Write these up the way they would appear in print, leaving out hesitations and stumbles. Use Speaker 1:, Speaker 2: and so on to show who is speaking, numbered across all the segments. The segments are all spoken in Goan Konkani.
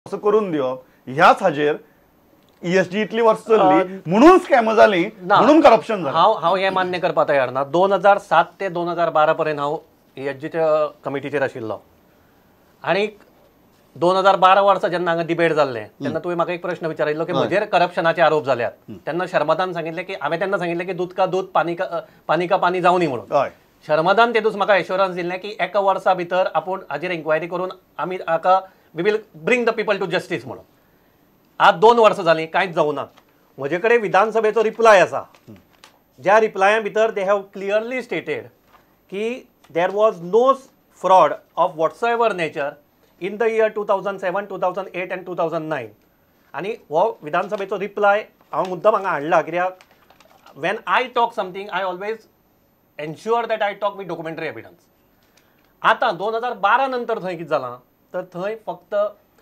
Speaker 1: असो करून दिवप ह्याच हाजेर ईएसजी इतली वर्स चल्ली म्हणून स्कॅम जाली म्हणून करप्शन जालें.
Speaker 2: हांव हांव हें मान्य करपाक तयार ना. 2007 ते 2012 पर्यंत हांव ईएसजीच्या कमिटीचेर आशिल्लो आनी 2012 वर्सा जेन्ना हांगा डिबेट जाल्लें तेन्ना तुवें म्हाका एक प्रश्न विचारिल्लो की म्हजेर करप्शनाचे आरोप जाल्यात. तेन्ना शर्मदान सांगिल्लें की हांवें तेन्ना सांगिल्लें की दूद का दूद पानी का पानी जावनी म्हणून. शर्मदान ते दीस म्हाका एश्योरन्स दिल्लें की एका वर्सा भितर आपूण हाजेर इन्क्वायरी करून आमी हाका we will bring the people to justice म्हणून. आज 2 वर्सां जालीं कांयच जावं ना. म्हजे कडेन विधानसभेचो रिप्लाय आसा ज्या रिप्लाया भितर they have clearly stated की there was no fraud of whatsoever nature in the year 2007, 2008 and 2009. आनी हो विधानसभेचो रिप्लाय हांव मुद्दम हांगा हाडला कित्याक when I talk something I always ensure that I talk with documentary evidence. आतां 2012 नंतर थंय कितें जालां तर थंय फक्त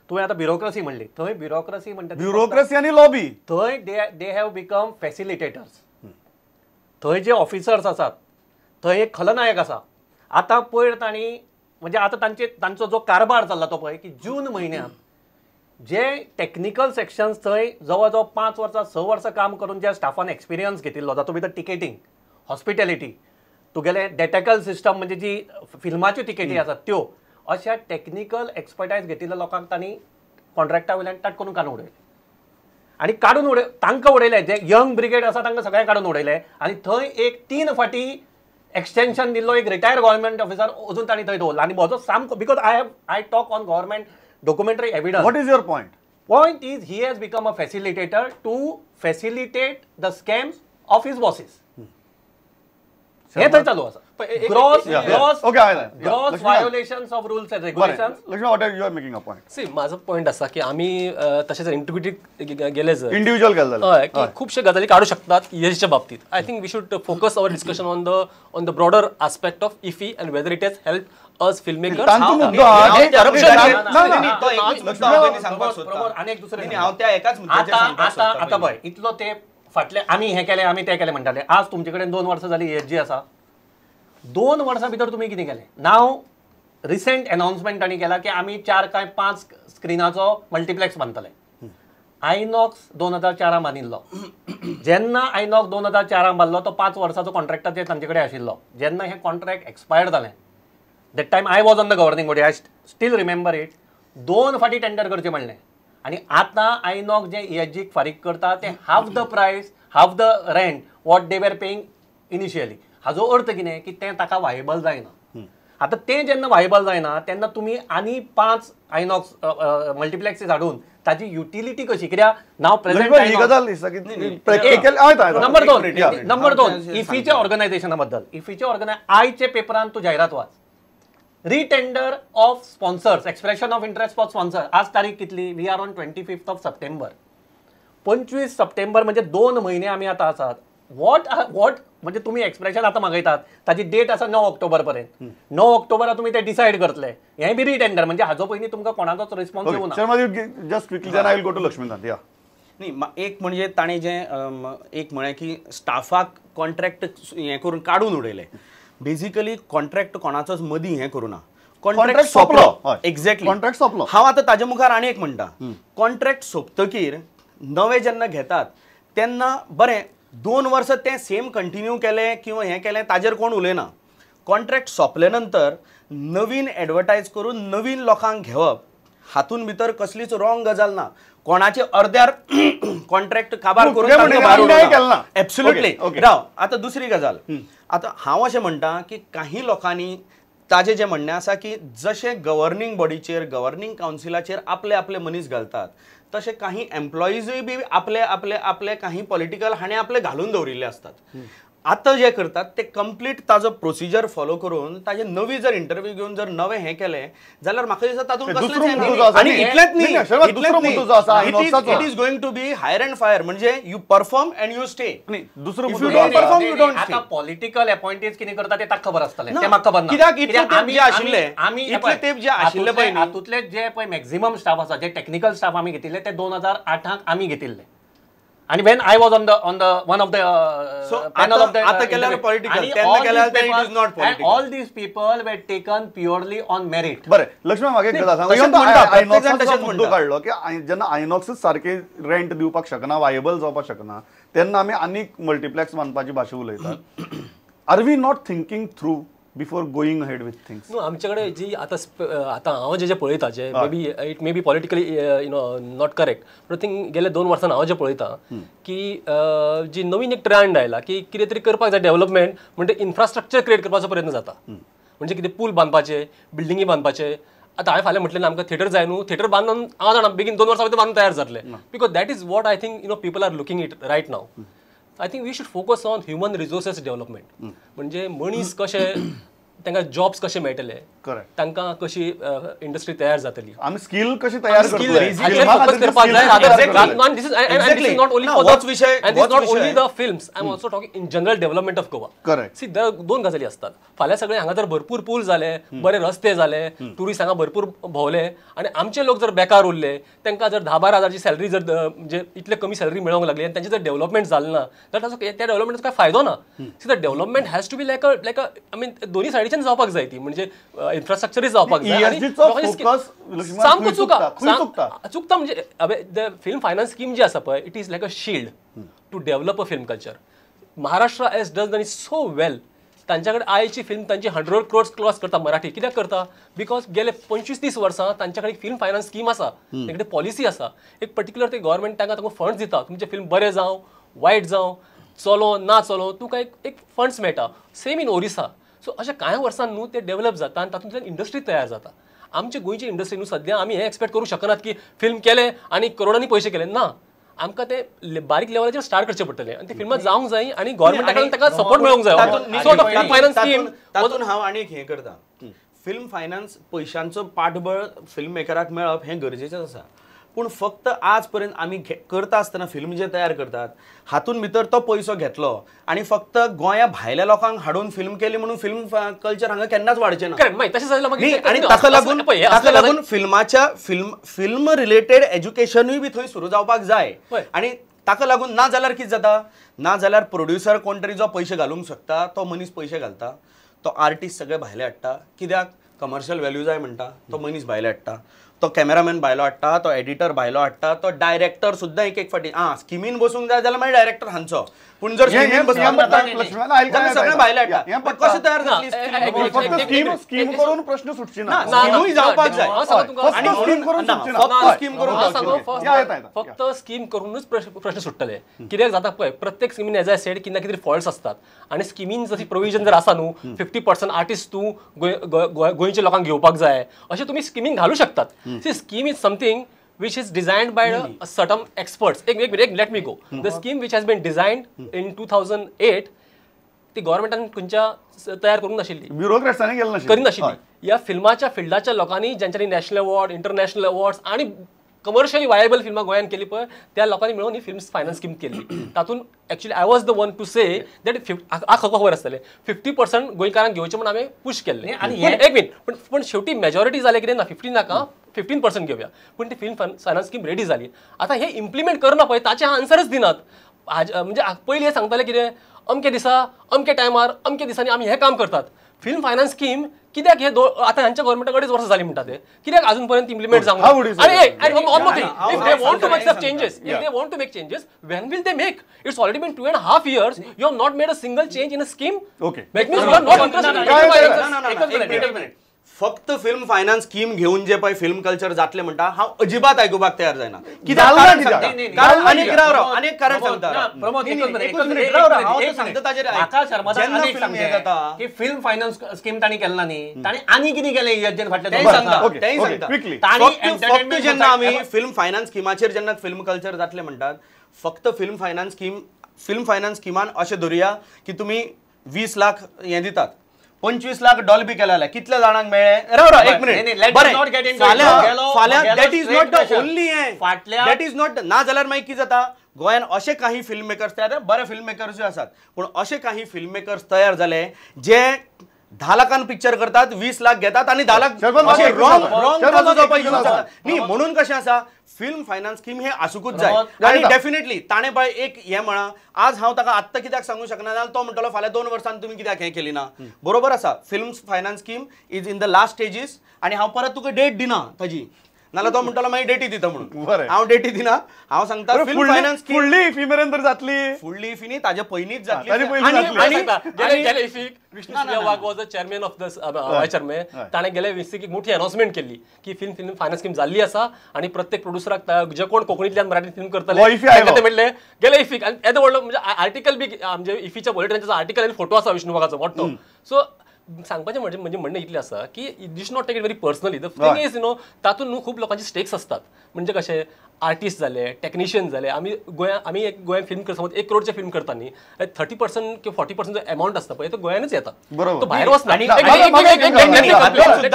Speaker 2: तुवें आतां ब्युरोक्रसी म्हणली, थंय ब्युरोक्रसी म्हणटा
Speaker 1: ब्युरोक्रसी आनी लॉबी,
Speaker 2: थंय they have become facilitators. थंय जे ऑफिसर्स आसात थंय एक खलनायक आसा. आतां पयर तांणी म्हणजे आतां तांचे तांचो जो कारभार चल्ला तो पळय की जून म्हयन्यांत जे टॅक्निकल सेक्शन्स थंय जवळ जवळ 5 वर्सां 6 वर्सां काम करून ज्या स्टाफान एक्सपिरियन्स घेतिल्लो तातूंत भितर टिकेटींग, हॉस्पिटॅलिटी, तुगेले डेटॅकल सिस्टम म्हणजे जी फिल्माच्यो टिकेटी आसात त्यो, अशा टॅक्निकल एक्सपर्टायज घेतिल्ल्या लोकांक तांणी कॉन्ट्रॅक्टा वयल्यान ताट करून काडून उडयले आनी काडून उडय तांकां उडयले जे यंग ब्रिगेड आसा तांकां सगळ्यांक काडून उडयले आनी थंय एक 3 फाटी एक्सटेन्शन दिल्लो एक रिटायर्ड गव्हर्मेंट ऑफिसर अजून तांणी थंय दवरला. आनी म्हजो सामको because I talk on government documentary evidence.
Speaker 1: What is your point?
Speaker 2: Point is he has become a facilitator to facilitate the scams of his bosses. हे थंय चालू आसा. Gross gross gross violations of rules and regulations.
Speaker 1: Laxman, what are you making a point?
Speaker 3: See माझो पॉइंट आसा की आमी तशें जर इंटिग्रिटी गेले जर
Speaker 1: इंडिव्हिज्युअल गेले जाल्यार
Speaker 3: हय की खुबशे गजाली काडूं शकतात ईएसजीच्या बाबतीत. I think we should focus our discussion on the broader aspect of IFFI and whether it has help us film makers.
Speaker 1: तांचो मुद्दो
Speaker 2: आतां पळय इतलो ते फाटले आमी हें केलें आमी तें केलें म्हणटाले. आज तुमचे कडेन 2 वर्सां जालीं ईएसजी आसा. 2 वर्सां भितर तुमी कितें केलें? नाव रिसेंट अनाउन्समेंट तांणी केला की आमी 4 काय 5 स्क्रिनाचो मल्टिप्लेक्स बांदतले. आयनॉक्स 2004 बांदिल्लो. जेन्ना आयनॉक्स 2004 बांदलो तो 5 वर्साचो कॉन्ट्रॅक्टाचेर तांचे कडेन आशिल्लो. जेन्ना हें कॉन्ट्रॅक्ट एक्सपायर जालें that time I was on the governing body, I still remember it. 2 फाटी टेंडर करचें म्हणलें आनी आतां आयनॉक्स जे ईएसजीक फारीक करता ते half the price, half the rent what they were paying initially. हाजो अर्थ कितें की तें ताका वायबल जायना. आतां तें जेन्ना वायबल जायना तेन्ना तुमी आनी 5 आयनॉक्स मल्टिप्लेक्सीस हाडून ताजी युटिलिटी कशी कित्याक नाव प्रेझेंट नंबर 2 नंबर 2 इफीच्या ऑर्गनायझेशना बद्दल. इफीच्या आयच्या पेपरान तूं जायरात वाच, retender of sponsors, expression of interest for sponsor. आज तारीख कितली? We are on 25th of September. 25 सप्टेंबर म्हणजे 2 म्हयने आमी आतां आसात. What what म्हणजे तुमी एक्सप्रेशन आतां मागयतात ताजी डेट आसा 9 ऑक्टोबर पर्यंत. 9 ऑक्टोबरा तुमी ते डिसायड करतले. हें बी रिटेंडर म्हणजे हाजो पयलीं तुमकां कोणाचोच रिस्पॉन्स येवना.
Speaker 1: Just quickly then I will go to Laxmikant. या
Speaker 4: न्ही एक म्हणजे ताणें जें एक म्हळें की स्टाफाक कॉन्ट्रॅक्ट हें करून काडून उडयलें. बेजिकली कॉन्ट्रॅक्ट कोणाचोच मदीं हें करूं ना. कॉन्ट्रॅक्ट सोंपलो, एक्झॅक्टली
Speaker 1: कॉन्ट्रॅक्ट सोंपलो.
Speaker 4: हांव आतां ताजे मुखार आनी एक म्हणटा, कॉन्ट्रॅक्ट सोंपतकीर नवे जेन्ना घेतात तेन्ना बरें 2 वर्सां तें सेम कंटिन्यू केलें किंवा हें केलें ताजेर कोण उलयना. कॉन्ट्रॅक्ट सोंपले नंतर नवीन एडवर्टायज करून नवीन लोकांक घेवप हातून भितर कसलीच रॉंग गजाल ना. कोणाचे अर्द्यार कॉन्ट्रॅक्ट काबार करून एब्सोल्युटली राव. आतां दुसरी गजाल, आतां हांव अशें म्हणटा की काही लोकांनी ताजें जें म्हणणें आसा की जशें गव्हर्निंग बॉडीचेर गव्हर्निंग कावन्सिलाचेर आपले आपले मनीस घालतात तशें काही एम्प्लॉइजूय बी आपले आपले आपले काही पॉलिटिकल हाणें आपले घालून दवरिल्ले आसतात. आतां जे करतात ते कंप्लीट ताजो प्रोसिजर फॉलो करून ताजे नवी जर इंटरव्यू घेवन जर नवें हें केलें जाल्यार म्हाका दिसता तातूंत कसलेंच आनी इतलेंच न्ही, it is going to be hire and fire. म्हणजे you perform and you stay.
Speaker 1: दुसरो
Speaker 4: if you don't perform you don't stay.
Speaker 2: आतां पॉलिटिकल अपॉइंटीज कितें करता ते ताका खबर आसतलें, तें म्हाका खबर ना.
Speaker 4: कित्याक इतले तेंप जे आशिल्ले, इतले तेंप जे आशिल्ले पळय
Speaker 2: हातूंतले जे पळय मॅक्झिमम स्टाफ आसा, जे टॅक्निकल स्टाफ आमी घेतिल्ले ते 2008 आमी घेतिल्ले. आणि when I was on the one of the panel of the
Speaker 4: आता केल्यावर पॉलिटिकल, त्यांना केल्यावर it is not political.
Speaker 2: All these people were taken purely on merit.
Speaker 1: बरं लक्ष्मण म्हाका एक गजाल सांग, मुद्दो काडलो की जेन्ना आयनॉक्स सारखे रेंट दिवपाक शकना, वायबल जावपाक शकना, तेन्ना आमी आनीक मल्टिप्लेक्स बांदपाची भाशा उलयतात. Are we not thinking through before going ahead with things?
Speaker 3: No, आमच्याकडे जी आता आता हांव जे जे पळयता जे may be it may be politically you know not correct, but thing गेले 2 वर्सां हांव जे पळयता की जी नवीन एक ट्रेंड आयला की कितें तरी करपाक जाय डेव्हलपमेंट म्हणजे इन्फ्रास्ट्रक्चर क्रिएट करपाचो प्रयत्न जाता. म्हणजे कितें पूल बांदपाचे, बिल्डिंगी बांदपाचे. आतां हांवें फाल्यां म्हटलें ना आमकां थिएटर जाय न्हू, थिएटर बांदून हांव जाणा बेगीन 2 वर्सां भितर बांदून तयार जातलें, because that is what I think you know people are looking it right now. I think we should focus on human resources development. म्हणजे मनीस कशे तांकां जॉब्स कशे मेळटले, तांकां कशी इंडस्ट्री तयार जातली,
Speaker 1: आमी स्किल कशी तयार करतले
Speaker 3: हाचेर फोकस करपाक जाय. Not only the films, I am also talking in general development of Goa. See दोन गजाली असतात. फाल्यां सगळे हांगा जर भरपूर पूल जाले, बरे रस्ते जाले, ट्युरिस्ट हांगा भरपूर भोंवले आनी आमचे लोक जर बेकार उरले, तांकां जर 10-12 हजाराची सॅलरी जर म्हणजे इतले कमी सॅलरी मेळोंक लागली आनी तांचे जर डेव्हलपमेंट जालें ना जाल्यार ताचो त्या डेव्हलपमेंटाचो काय फायदो ना. See the development has to be like like I mean दोन्ही सायडीच्यान जावपाक जाय ती, म्हणजे इन्फ्रास्ट्रक्चरय जावपाक जाय. सामको चुकता चुकता म्हणजे the film finance scheme जी आसा पळय, it is like a shield to develop a film culture. Maharashtra has does done is so well. तांच्या कडेन आयची फिल्म तांची 100 crores cross करता मराठी. कित्याक करता? Because गेले 25-30 वर्सां तांच्या कडेन फिल्म फायनान्स स्कीम आसा, तांचे कडेन पॉलिसी आसा, एक पर्टिक्युलर ते गव्हर्मेंट तांकां तांकां फंड्स दिता, तुमचें फिल्म बरें जावं वायट जावं, चलो ना चलो, तुका एक फंड्स मेळटा. Same in Orissa. सो अशें कांय वर्सां न्हू ते डेव्हलप जाता आनी तातूंतल्यान इंडस्ट्री तयार जाता. आमची गोंयची इंडस्ट्री न्हू सद्या आमी हें एक्सपेक्ट करूंक शकनात की फिल्म केलें आनी करोडांनी पयशे केले ना. आमकां ते बारीक लेवलाचेर स्टार्ट करचें पडटलें आनी ते फिल्मां जावंक जाय आनी गव्हर्मेंटा कडल्यान ताका सपोर्ट मेळोंक जाय. सो फिल्म फायनान्स स्कीम
Speaker 4: तातूंत हांव आनी एक हें करता, फिल्म फायनान्स पयशांचो पाठबळ फिल्म मेकराक मेळप हें गरजेचेंच आसा, पूण फक्त आज पर्यंत आमी करता आसतना फिल्म जे तयार करतात हातून भितर तो पयसो घेतलो आनी फक्त गोंया भायल्या लोकांक हाडून फिल्म केली म्हणून फिल्म कल्चर हांगा केन्नाच वाडचें ना. आनी ताका लागून ताका लागून फिल्माच्या फिल्म रिलेटेड एज्युकेशनूय बी थंय सुरू जावपाक जाय. आनी ताका लागून ना जाल्यार कितें जाता, ना जाल्यार प्रोड्युसर कोण तरी जो पयशे घालूंक शकता तो मनीस पयशे घालता, तो आर्टिस्ट सगळे भायले हाडटा, कित्याक कमर्शियल व्हॅल्यू जाय म्हणटा तो मनीस भायले हाडटा, तो कॅमेरामॅन भायलो हाडटा, तो एडिटर भायलो हाडटा, तो डायरेक्टर सुद्दां एक एक फावटी आं स्किमीन बसूंक जाय जाल्यार मागीर डायरेक्टर हांचो, पूण जर स्किमीन बसला सगळें भायले हाडटा कशें तयार जातली?
Speaker 1: स्कीम करून प्रश्न सुटची ना,
Speaker 4: स्किमूय जावपाक जाय.
Speaker 3: फक्त स्कीम करूनच प्रश्न सुट्टले. कित्याक जाता पळय, प्रत्येक स्किमीन एज I said कितें ना कितें फॉल्ट्स आसतात आनी स्किमीन जशी प्रोविजन जर आसा न्हू 50% आर्टिस्ट तूं गोंयच्या लोकांक घेवपाक जाय अशें तुमी स्किमीन घालूं शकतात. See, scheme is something which is designed by a certain experts. एक minute, let me go. The scheme which has been designed in 2008, ती गव्हर्मेंटान खंयच्या तयार करूंक नाशिल्ली,
Speaker 1: ब्युरोक्रॅट्सांनी केली
Speaker 3: नाशिल्ली. ह्या फिल्माच्या फिल्डाच्या लोकांनी ज्यांच्यानी नॅशनल अवॉर्ड, इंटरनॅशनल अवॉर्ड्स आनी कमर्शियली वायबल फिल्मां गोंयांत केली पळय त्या लोकांनी मेळून ही फिल्म फायनान्स स्कीम केली. तातूंत actually I was the one to say that आख खबर आसतलें 50% गोंयकारांक घेवचें म्हूण हांवें पूश केल्लें. एक मिनट, पण शेवटी मेजॉरिटी जालें कितें ना 50 नाका 15% घेवया, पूण ती फिल्म फायनान्स स्कीम रेडी जाली. आतां हे इम्प्लिमेंट करना पळय ताचें आन्सरच दिनात. म्हणजे पयलीं हें सांगताले कितें अमके दिसा अमके टायमार अमके दिसांनी आमी हें काम करतात. फिल्म फायनान्स स्कीम कित्याक हे आतां हांच्या गव्हर्मेंटा कडेन वर्सां जालीं म्हणटा ते कित्याक अजून पर्यंत इम्प्लिमेंट जावंक ना? आनी one more thing, if they want to make some changes, if they want to make changes, when will they make? It's already been 2.5 years, you have not made a single change in a scheme.
Speaker 1: Okay,
Speaker 3: that means you are not interested.
Speaker 4: फक्त फिल्म फायनान्स स्कीम घेवन जे पळय फिल्म कल्चर जातलें म्हणटा हांव अजिबात आयकुपाक तयार जायना. कित्याक? आनी राव राव आनी एक कारण सांगता
Speaker 2: की फिल्म फायनान्स स्कीम तांणी केला न्ही, तांणी आनी कितें केलें इएसजीन फाटल्या.
Speaker 4: फक्त जेन्ना आमी फिल्म फायनान्स स्किमाचेर जेन्ना फिल्म कल्चर जातलें म्हणटात, फक्त film finance scheme, film finance स्किमान अशें धरुया की तुमी 20 लाख हें दितात, 25 लाख डॉल्बी केला जाल्यार कितल्या जाणांक मेळ्ळे? राव राव एक मिनिट, बरें फाल्यां that is not the only हें, that is not. ना जाल्यार मागीर कितें जाता, गोंयान अशे काही फिल्म मेकर्स तयार, बरे फिल्म मेकर्सूय आसात, पूण अशे काही फिल्म मेकर्स तयार जाले जे 10 लाखान पिक्चर करतात 20 लाख घेतात आणि 10 लाख रॉंग न्ही. म्हणून कशें आसा फिल्म फायनान्स स्कीम हे आसूंकूच जाय आनी डेफिनेटली ताणें पळय एक हें म्हणा आज हांव ताका आत्तां कित्याक सांगूं शकना जाल्यार तो म्हणटलो फाल्यां 2 वर्सांनी तुमी कित्याक हें केली ना. बरोबर आसा film finance scheme is in the last stages आनी हांव परत तुका डेट दिना ताजी, नाल्यार तो म्हणटलो मागीर डेटी दिता म्हणून. हांव डेटी दिना, हांव सांगता फिल्म फायनान्स
Speaker 1: फुडली इफी मेरेन तर जातली,
Speaker 4: फुडली इफी न्ही ताजे पयलींच जातली.
Speaker 3: Vishnu Surya Wagh was the chairman of the chairman, ताणें गेले इफीक एक मोठी अनाउन्समेंट केल्ली की फिल्म फायनान्स स्कीम जाल्ली आसा आनी प्रत्येक प्रोड्युसराक जे कोण कोंकणींतल्यान मराठी फिल्म करतले ते म्हणले गेले इफीक. आनी येदो व्हडलो म्हणजे आर्टिकल बी आमचे इफीच्या बुलेटिनाचो आर्टिकल आनी फोटो आसा विष्णू वाघाचो मोठो. सो सांगपाचें म्हणजे म्हणजे म्हणणें इतलें आसा की this not take it very personally. The thing is you know तातूंत न्हू खूब लोकांचे स्टेक्स असतात, म्हणजे कशे आर्टिस्ट जाले, टेक्निशियन जाले. आमी गोंया आमी एक गोंयान फिल्म करता समज 1 करोडचें फिल्म करता न्ही 30% किंवा 40% जो एमावंट आसता पळय तो गोंयानूच येता, तो भायर वचना.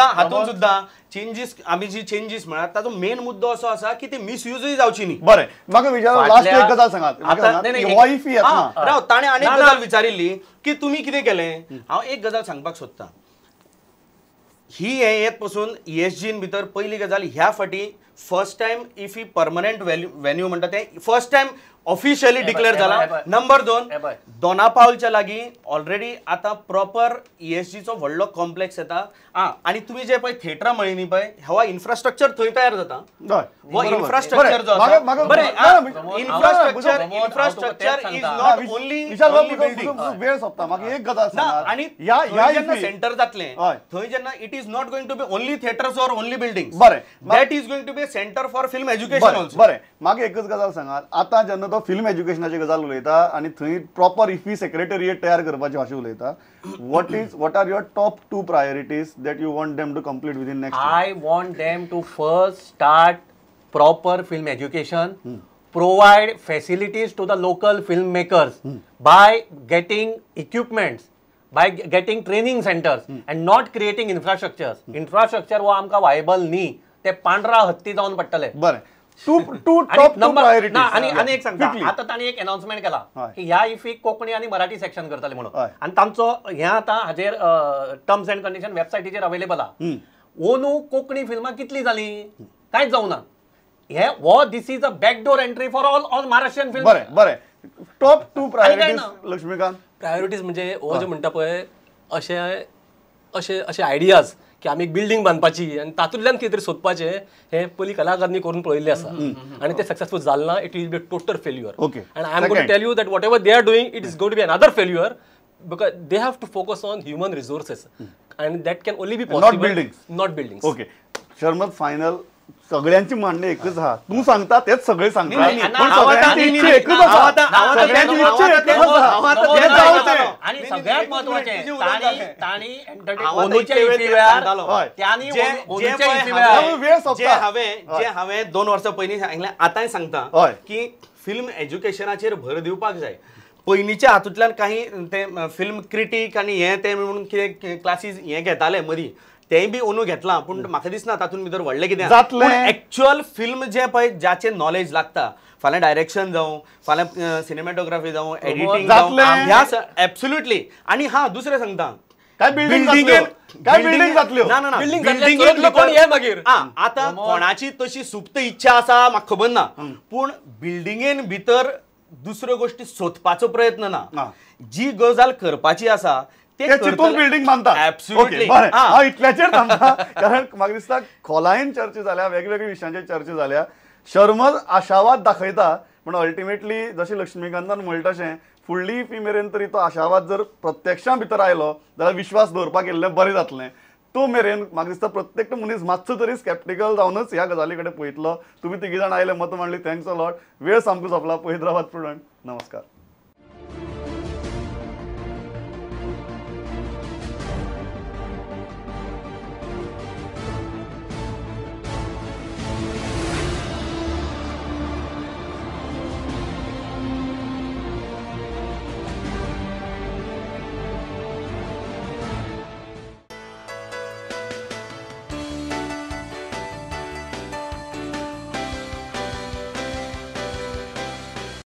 Speaker 4: हातून सुद्दां चेंजीस आमी जी चेंजीस म्हळ्यार ताचो मेन मुद्दो असो आसा की ते मिसयुजूय जावची न्ही.
Speaker 1: बरें म्हाका विचार लास्ट एक गजाल सांगात,
Speaker 4: राव ताणें आनी एक गजाल विचारिल्ली की तुमी कितें केलें. हांव एक गजाल सांगपाक सोदतां, ही हें येत पसून ESGन भितर पयली गजाल ह्या फाटी first time if he permanent venue म्हणटा तें फर्स्ट टायम ऑफिशियली डिक्लेअर जाला. नंबर 2 दोना पावलच्या लागीं ऑलरेडी आतां प्रॉपर ESGचो व्हडलो कॉम्प्लेक्स येता. आनी तुमी जे पळय थिएटरां म्हळी न्ही पळय हो इन्फ्रास्ट्रक्चर थंय तयार जाता. हो इन्फ्रास्ट्रक्चर जो आसा बरें infrastructure is not only building.
Speaker 1: वेळ सोंपता म्हाका एक गजाल सांग,
Speaker 4: आनी जेन्ना सेंटर जातलें थंय जेन्ना it is not going to be only theatres or only building,
Speaker 1: बरें
Speaker 4: that is going to be centre for film education also.
Speaker 1: बरें म्हाका एकच गजाल सांगात, आतां जेन्ना तो फिल्म एज्युकेशनाची गजाल उलयता आनी थंय प्रॉपर इफी सेक्रेटेरिएट तयार करपाची भाशा उलयता, what are your top 2 priorities that you want them to complete within next?
Speaker 2: I want them to first start proper film education, provide facilities to the local film makers by getting equipments, by getting training centres and not creating infrastructure. Infrastructure हो आमकां वायबल न्ही, ते पांढरा हत्ती जावन पडटले.
Speaker 1: बरें टू टॉप प्रायोरिटीज.
Speaker 2: आनी आनी एक सांगता, आतां तांणी एक अनाउन्समेंट केला की ह्या इफीक कोंकणी आनी मराठी सेक्शन करतले म्हणून, आनी तांचो हें आतां हाजेर टर्म्स एंड कंडिशन वेबसायटीचेर अवेलेबल आहा. ओनू कोंकणी फिल्मां कितलीं जालीं, कांयच जावना. हे हो this is a backdoor entry for all all Maharashtrian film.
Speaker 1: बरें बरें टॉप 2 प्रायोरिटीज लक्ष्मीकांत.
Speaker 3: प्रायोरिटीज म्हणजे हो जे म्हणटा पळय अशे अशे अशे आयडियाज की आमी एक बिल्डींग बांदपाची आनी तातूंतल्यान कितें तरी सोदपाचें हें पयलीं कलाकारांनी करून पळयल्लें आसा आनी तें सक्सेसफूल जालें ना. It will be a total failure.
Speaker 1: Okay
Speaker 3: and I am going to tell you that whatever they are doing it is going to be another failure because they have to focus on human resources and that can only be possible
Speaker 1: not buildings.
Speaker 3: Not buildings.
Speaker 1: Okay Sharmad, final सगळ्यांची मांडणी एकच आहा, तूं सांगता तेच सगळे सांगता,
Speaker 2: आनी सगळ्यात म्हत्वाचें
Speaker 4: जे हांवें 2 वर्सां पयलीं सांगलें आतांय सांगता की फिल्म एज्युकेशनाचेर भर दिवपाक जाय. पयलींच्या हातूंतल्यान काही ते फिल्म क्रिटीक आनी हें तें म्हणून कितें क्लासीस हें घेताले मदीं, तेंय बी अंदू घेतलां, पूण म्हाका दिसना तातूंत भितर व्हडलें कितें
Speaker 1: जातलें.
Speaker 4: एक्चुअल फिल्म जें पळय जाचें नॉलेज लागता, फाल्यां डायरेक्शन जावं, फाल्यां सिनेमॅटोग्राफी जावं, एडिटींग जावं, ह्या एब्सोल्युटली. आनी हां दुसरें सांगता, आतां कोणाची तशी सुप्त इच्छा आसा म्हाका खबर ना, पूण बिल्डिंगेन भितर दुसऱ्यो गोश्टी सोदपाचो प्रयत्न ना. जी गजाल करपाची आसा
Speaker 1: चितून बिल्डींग बांदता.
Speaker 4: एब्सोल्युटली.
Speaker 1: बरें हांव इतल्याचेर थांबता कारण म्हाका दिसता खोलायेन चर्चा जाल्या, वेगवेगळ्या विशयांचेर चर्चा जाल्या. शर्मद आशावाद दाखयता पूण अल्टिमेटली जशें लक्ष्मीकांतान म्हणलें तशें फुडली इफी मेरेन तरी तो आशावाद जर प्रत्यक्षां भितर आयलो जाल्यार विश्वास दवरपाक येयल्लें बरें जातलें. तो मेरेन म्हाका दिसता प्रत्येक मनीस मातसो तरी स्कॅप्टिकल जावनच ह्या गजाली कडेन पळयतलो. तुमी तिगी जाण आयले, मतां मांडली, thanks a lot. वेळ सामको सोंपला. पळयत रावात प्रुडंट. नमस्कार.